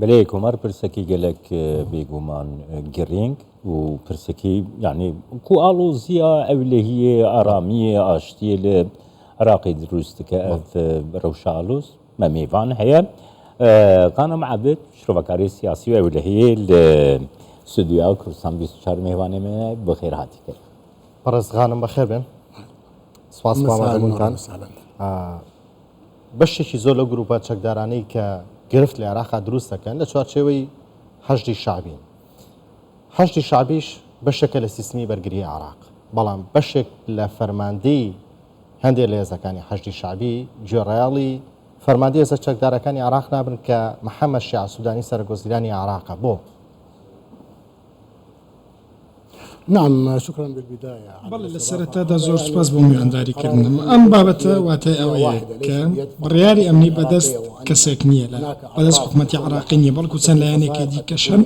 بەلێ کۆمار پرسەکی گەلەک بێگومان گرینگ و پرسەکی یعنی کو ئاڵۆزیە ئەولەهیە ئارامیە ئاشتیە لە عراقی دروست دکە ئەv رەوشە ئالۆز مە مێڤان هەیە غانم عەبد شرۆڤەکاری سیاسی و ئەولەهیە لە ستودیۆ کوردستان 24 مێوانێ مە بەخێر هاتی کرد. بەڕێز غانم بەخێر بێن. سپاس بۆ ئامادەبوونتان. بەشێکی زۆر لەو گروپە چەکدارانەی کە گرفت لە عێراقا دروست دەکەن لە چوارچێوەی حەشدی شەعبین. حەشدی شەعبیش بەشێکە لە سیستمی بەرگری عێراق، بەڵام بەشێک لە فەرماندەی هەندێک لە هێزەکانی حەشدی شەعبی گوێڕایەڵی فەرماندەی هێزە چەکدارەکانی عێراق نابن کە محەمەد شیاع سودانی سەرۆکوەزیرانی عێراقە. بۆ؟ بەڵێ لە سەرەتادا زۆر سوپاس بۆ میوانداریکردنم. ئەم بابەتە واتای ئەوەیە کە بڕیاری ئەمنی بەدەست کەسێک نییە، لە بەدەست حکومەتی عێراقی نییە، بەڵکو چەند لایەنێکی دیکەش هەن،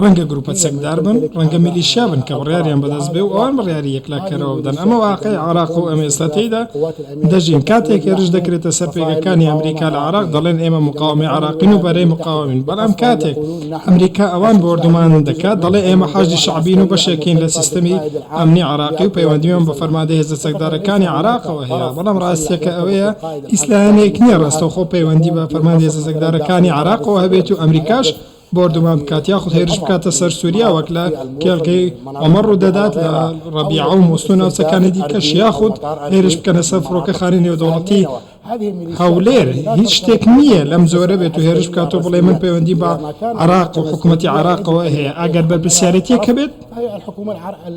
ڕەنگە گروپە چەکدار بن، ڕەنگە میلیشیا بن کە بڕیاریان بەدەست بێ و ئەوان بڕیاری یەکلاکەرەوە بدەن. ئەمە واقعی عێراقە و ئێمە ئێستا تێیدا دەژین. کاتێک هێرش دەکرێتە سەر پێگەکانی ئەمریکا لە عێراق، دەڵێن ئێمە مقاوەمەی عێراقین و بەرەی مقاوەمین، بەڵام کاتێک ئەمریکا ئەوان بۆردومان دەکات، دەڵێ ئێمە حەشدی شەعبین و بەشێکین لە سیستەمی ئەمنی عێراقی و پەیوەندیمان بە فەرماندەی هێزە چەکدارەکانی عێراقەوە هەیە، بەڵام ڕاستییەکە ئەوەیە هیچ لایەنێک نییە ڕاستەوخۆ پەیوەندی بە فەرماندەی هێزە چەکدارەکانی عێراقەوە هەبێت و ئەمریکاش بۆردومان بکات یاخود هێرش بکاتە سەر سوریا وەک لە کێڵگەی عومەر ڕوودەدات لە ڕەبیعە و موسڵ و ناوچەکانی دیکەش یاخود هێرش بکەنە سەر فڕۆکەخانەی نێودەوڵەتی هەولێر. هیچ شتێک نییە لەم جۆرە بێت و هێرش بکات و بڵێ من پەیوەندی بە عێراق و حکومەتی عێراقەوە هەیە. ئەگەر بەرپرسیارێتییەک هەبێت،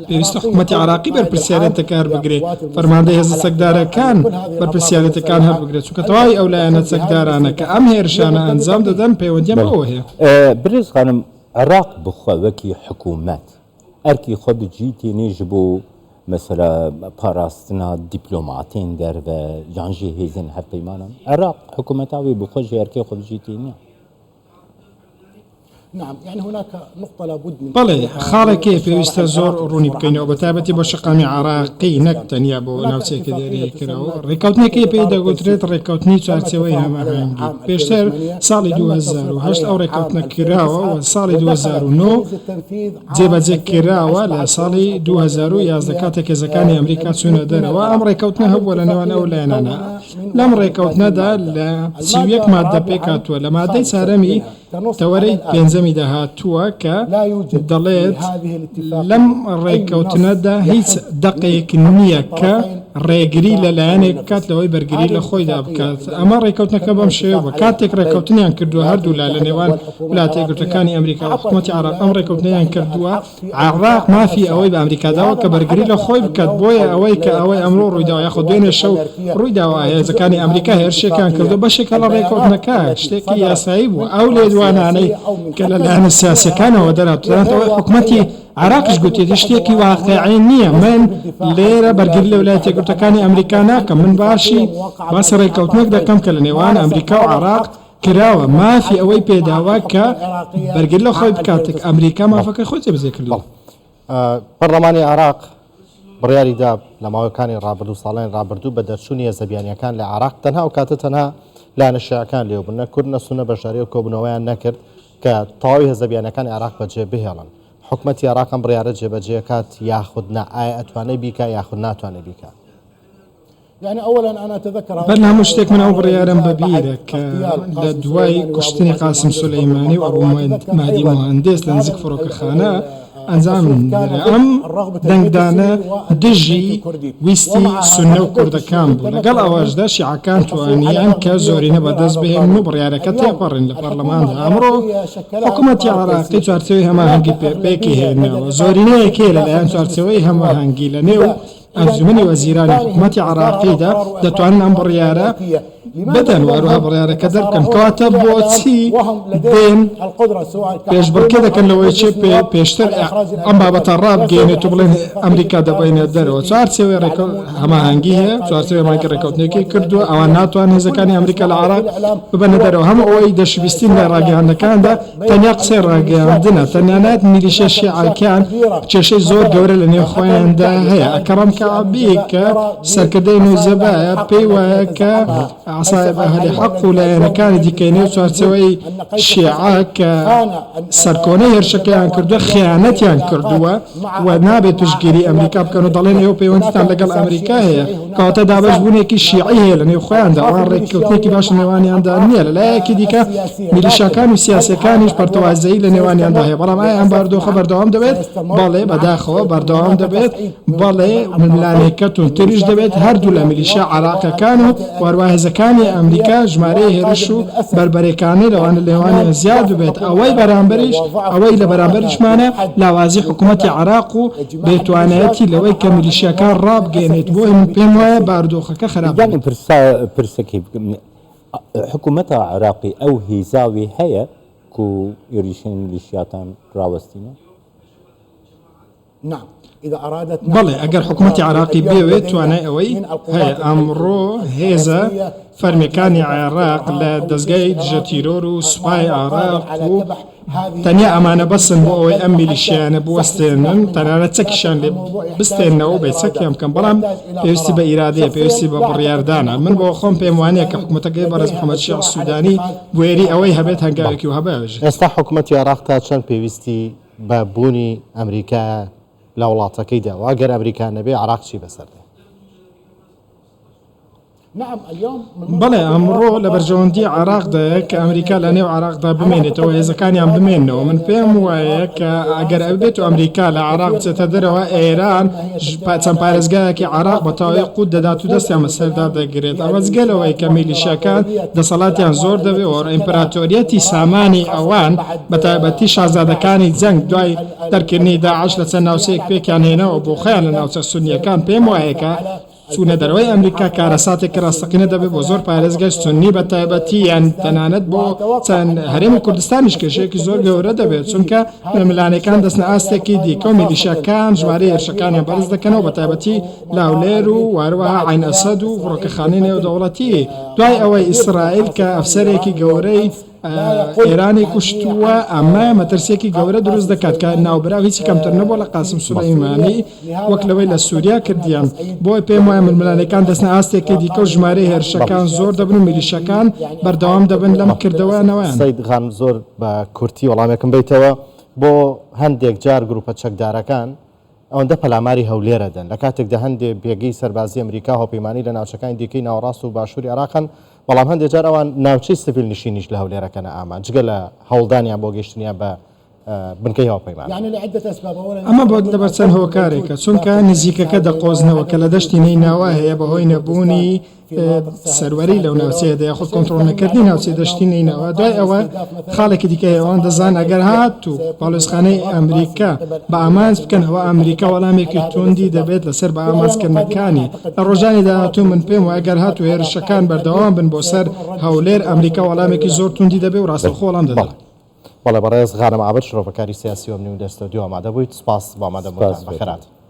پێویستە حکومەتی عێراقی بەرپرسیارێتەکە هەربگرێت، فەرماندەی هێزە چەکدارەکان بەرپرسیارێتەکان هەربگرێت، چونکە تەواوی ئەو لایەنە چەکدارانە کە ئەم هێرشانە ئەنجام دەدەن پەیوەندیان بەوە هەیە. برێز خانم، عێراق بخوە وەکی حکومەت ئەرکی خۆ بجی تێنێ ژ بۆ مەسەلا پاراستنا دیپلۆماتێن دەرڤە یان ژی هێزێن هەڤپەیمانان؟ عێراق حکومەتا وێ بخوە ژی ئەرکێ خۆ بجی تێنیە. بەڵێ، خاڵێک هەیە پێویستە زۆر ڕوونی بکەینەوە، بەتایبەتی بۆ شەقامی عێراقی نەک تەنیا بۆ ناوچەیەکە دیاریکراوە، ڕێککەوتنێک هەیە پێی دەگوترێت ڕێککەوتنی چوارچێوەی هەماهەنگی. پێشتر ساڵی 2008 ئەو ڕێککەوتنە کراوە و ساڵی 2009 جێبەجێ کراوە، لە ساڵی 2011 کاتێک هێزەکانی ئەمریکا چوونە دەرەوە ئەم ڕێککەوتنە هەبووە لە نێوان ئەو لایەنانە. لەم ڕێککەوتنەدا لە 31 ماددە پێکهاتووە، لە ماددەی چوارەمی تەوەرەی پێنجەمیدا هاتووە کە دەڵێت، لەم ڕێککەوتنەدا هیچ دەقێک نییە کە ڕێگری لە لایەنێک بکات لەوەی بەرگری لە خۆیدا بکات. ئەمە ڕێککەوتنەکە بەم شێوە بووە، کاتێک ڕێککەوتنیان کردووە هەردوولا لە نێوان وڵاتە یەکگرتووەکانی ئەمریکا و حکومەتی عێراق ئەم ڕێککەوتنەیان کردووە، عێراق مافی ئەوەی بە ئەمریکا داوە کە بەرگری لە خۆی بکات، بۆیە ئەوەی کە ئەوەی ئەمڕۆ ڕوویداوە یاخود دوێنێ شەو ڕوویداوە هێزەکانی ئەمریکا هێرشێکیان کردووە بەشێکە لە ڕێککەوتنەکە، شتێکی یاسایی بوو، ئەو لێدوانانەی کە لە لایەنە سیاسییەکانەوە دەرهاتوون، ئەوەی حکومەتی عێراقیش گوتیەتی شتێکی واقیعی نییە، من لێرە بەرگری لە ویلایەتە یەکگرتووەکانی ئەمریکا ناکەم، من باشی باسی ڕێککەوتنێک دەکەم کە لە نێوان ئەمریکا و عێراق کراوە مافی ئەوەی پێداوە کە بەرگری لە خۆی بکات، ئەمریکا مافەکەی خۆی جێبەجێ کردووە. پەرلەمانی عێراق بڕیاری دا لە ماوەکانی ڕابردوو ساڵانی ڕابردوو بە دەرچوونی هێزە بیانییەکان لە عێراق تەنها ئەو کاتە تەنها لایەنە شیعەکان لێو بوون نە کورد نە سوننە بەشداری ئەو کۆبوونەوەیان نەکرد کە تەواوی هێزە بیانییەکانی عێراق بەجێ بهێڵن. حکومەتی عێراق ئەم بڕیارە جێبەجێ کات یاخود نا؟ ئایا ئەتوانێ بیکا یاخود ناتوانێ بیکا؟ بەر لە هەموو شتێک من ئەو بڕیارەم بە بیرە کە لە دوای کوشتنی قاسم سولەیمانی و ئەبو مەهدی موهەندێس لە نزیک فڕۆکەخانە ئەنجام درا، ئەم دەنگدانە دژی ویستی سوننە و کوردەکان بوو، لەگەڵ ئەوەشدا شیعەکان توانیان کە زۆرینە بەدەست بهێنن و بڕیارەکە تێپەڕێن لە پەرلەماندا. ئەمڕۆ حکومەتی عێراقی چوارچێوەی هەماهەنگی پێکی هێناوە، زۆرینەیەک هەیە لەلایەن چوارچێوەی هەماهەنگی لەنێو ئەنجومەنی وەزیرانی حکومەتی عێراقیدا دەتوانن ئەم بڕیارە بدەن و هەروەها بڕیارەکە دەربکەن، کەواتە بۆچی دێن پێشبڕکێ دەکەن لەوەی چێ پێشتر ئەم بابەتە ڕابگەیەنێت و بڵێن ئەمریکا دەبەینە دەرەوە. چوارچێوەی هەماهەنگی هەیە، چوارچێوەی هەماهەنگی ڕێککەوتنێکی کردووە، ئەوان ناتوانن هێزەکانی ئەمریکا لە عێراق ببەنە دەرەوە. هەموو ئەوەی دەشبیستین لە ڕاگەیاندنەکاندا تەنیا قسەی ڕاگەیاندنە، تەنانەت میلیشیا شیعەکان کێشەی زۆر گەورە لە نێو خۆیاندا هەیە. ئەکرەم کەعبی کە سەرکردەی نوجەبایە پێی وایە کە عەسائیب ئەهلی حەق و لایەنەکانی دیکەی نێو چوارچێوەی شیعە کە سەرکۆنەی هێرشەکەیان کردووە خیانەتیان کردووە و نابێت پشتگیری ئەمریکا بکەن و دەڵێن ئێوە پەیوەندیتان لەگەڵ ئەمریکا هەیە، کەواتە دابەشبوونێکی شیعی هەیە لەنێو خۆیاندا، ئەوان ڕێککەوتنێکی باش لە نێوانیاندا نییە، لە لایەکی دیکە میلیشیاکان و سیاسییەکانیش پەرتەوازەیی لە نێوانیاندا هەیە، بەڵام ئایا ئەم بارودۆخە بەردەوام دەبێت؟ بەڵێ، بەداخەوە بەردەوام دەبێت، بەڵێ ململانێکە توندتریش دەبێت، هەردوو لە میلیشیا عێراقییەکان و هەروەها هێزەکانی ئەمریکا ژمارەی هێرش و بەربەرەکانێ لەوانە لێوانیان زیاد ببێت، ئەوەی بەرامبەریش ئەوەی لە بەرامبەریشمانە لاوازی حکوومەتی عێراق و بێتوانایەتی لەوەی کە میلیشیاکان ڕابگەیەنێت، بۆیە من پێم وایە بارودۆخەکە خراپ یانی دەبێت. پرسا پرسەکی بکەم حکوومەتا عێراقی ئەو هیزاوی هەیە کو ئێریشێن میلیشیاتان ڕاوەستینە؟ بەڵێ، ئەگەر حکومەتی عێراقی بیەوێت توانای ئەوەی هەیە. ئەمڕۆ هێزە فەرمییەکانی عێراق لە دەزگای دژەتیرۆر و سوپای عێراق و تەنیا ئەمانە بەسن بۆ ئەوەی ئەم میلیشیایانە بوەستێنن، تەنانەت چەکیشیان لێ بستێننەوە و بێچەکیان بکەن، بەڵام پێویستی بە ئیرادەیە، پێویستی بە بڕیاردانە. من بۆ خۆم پێم وانییە کە حکومەتەکەی بەڕێز محەمەد شیاع سوودانی بوێری ئەوەی هەبێت هەنگاوێکی وەها بهاوێژێت. ئێستا حکومەتی عێراق تا چەند پێویستی بە بوونی ئەمریکایە لە وڵاتەکەیدا و ئەگەر ئەمریکا نەبێ عێراق چی بەسەر دێ؟ بەڵێ، ئەمڕۆ لە بەرژەوەندی عێراقدایە کە ئەمریکا لە نێو عێراقدا بمێنێتەوە، هێزەکانیان بمێننەوە. من پێم وایە کە ئەگەر بێت و ئەمریکا لە عێراق بچێتە دەرەوە، ئێران چەند پارێزگایەکی عێراق بە تەواوی قووت دەدات و دەستیان بەسەردا دەگرێت. ئەمە جگە لەوەی کە میلیشیاکان دەسەڵاتیان زۆر دەبێت و ئیمپراتۆریەتی سامانی ئەوان، بەتایبەتی شازادەکانی جەنگ دوای دەرکردنی داعش لە چەند ناوچەیەک پێکیان هێناوە بۆ خۆیان لە ناوچە سونییەکان، پێم وایە کە چوونە دەرەوەی ئەمریکا کارەساتێکی ڕاستەقینە دەبێت بۆ زۆر پارێزگای سوننی بە تایبەتی یان تەنانەت بۆ چەند هەرێمی کوردستانیش کێشەیەکی زۆر گەورە دەبێت چونکە ململانێکان دەچنە ئاستێکی دیکە و میلیشیاکان ژمارەی هێرشەکانیان بەرز دەکەنەوە بە تایبەتی لە هەولێر و هەروەها عەین ئەسەد و فڕۆکەخانەی نێودەوڵەتی دوای ئەوەی ئیسرائیل کە ئەفسەرێکی گەورەی ئێرانی کوشتووە، ئەمە مەترسییەکی گەورە دروست دەکات کە ناوبراو هیچی کەمتر نەبووە لە قاسم سولەیمانی وەک لەوەی لە سووریا کردیان. بۆیە پێم وایە ململانێکان دەچنە ئاستێکی دیکە و ژمارەی هێرشەکان زۆر دەبن و میلیشیاکان بەردەوام دەبن لەم کردەوانەوەیان. سەید غانم زۆر بە کورتی وەڵامێکم بەیتەوە بۆ هەندێک جار گروپە چەکدارەکان ئەوەندە پەلاماری هەولێر ئەدەن، لە کاتێکدا هەندێ پێگەی سەربازی ئەمریکا و هاوپەیمانانی لە ناوچەکانی دیکەی ناوەڕاست و باشووری عێراق هەن، بەڵام هەندێ جار ئەوان ناوچەی سڤیل نشینیش لە هەولێر ئەکەنە ئامانج، جگە لە هەوڵدانیان بۆ گەیشتنیان بە بنکەی هاوپەیمانان. ئەمە بۆ لەبەر چەند هۆکارێکە، چونکە نزیکەکە دەقۆزنەوە کە لە دەشتی نەینەوا هەیە بەهۆی نەبوونی سەروەری لەو ناوچەیەدا یاخود کۆنترۆڵ نەکردنی ناوچەی دەشتی نەینەوا. دوای ئەوە خاڵێکی دیکە هەیە، ئەوان دەزانن ئەگەر هاتوو باڵیۆزخانەی ئەمریکا بە ئامانج بکەن ئەوا ئەمریکا وەڵامێکی توندی دەبێت لەسەر بە ئامانجکردنەکانی لە ڕۆژانی داهاتوو. من پێم وایە گەر هاتوو هێرشەکان بەردەوام بن بۆ سەر هەولێر ئەمریکا وەڵامێکی زۆر توندی دەبێت و ڕاستەوخۆ وەڵام دەدات. بەڵێ بەڕێز غانم عابد شرۆڤەکاری سیاسی و ئەمنی و لە ستۆدیۆ ئامادە بوویت، سوپاس بۆ ئامادەبوونتان. بەخێرهاتن.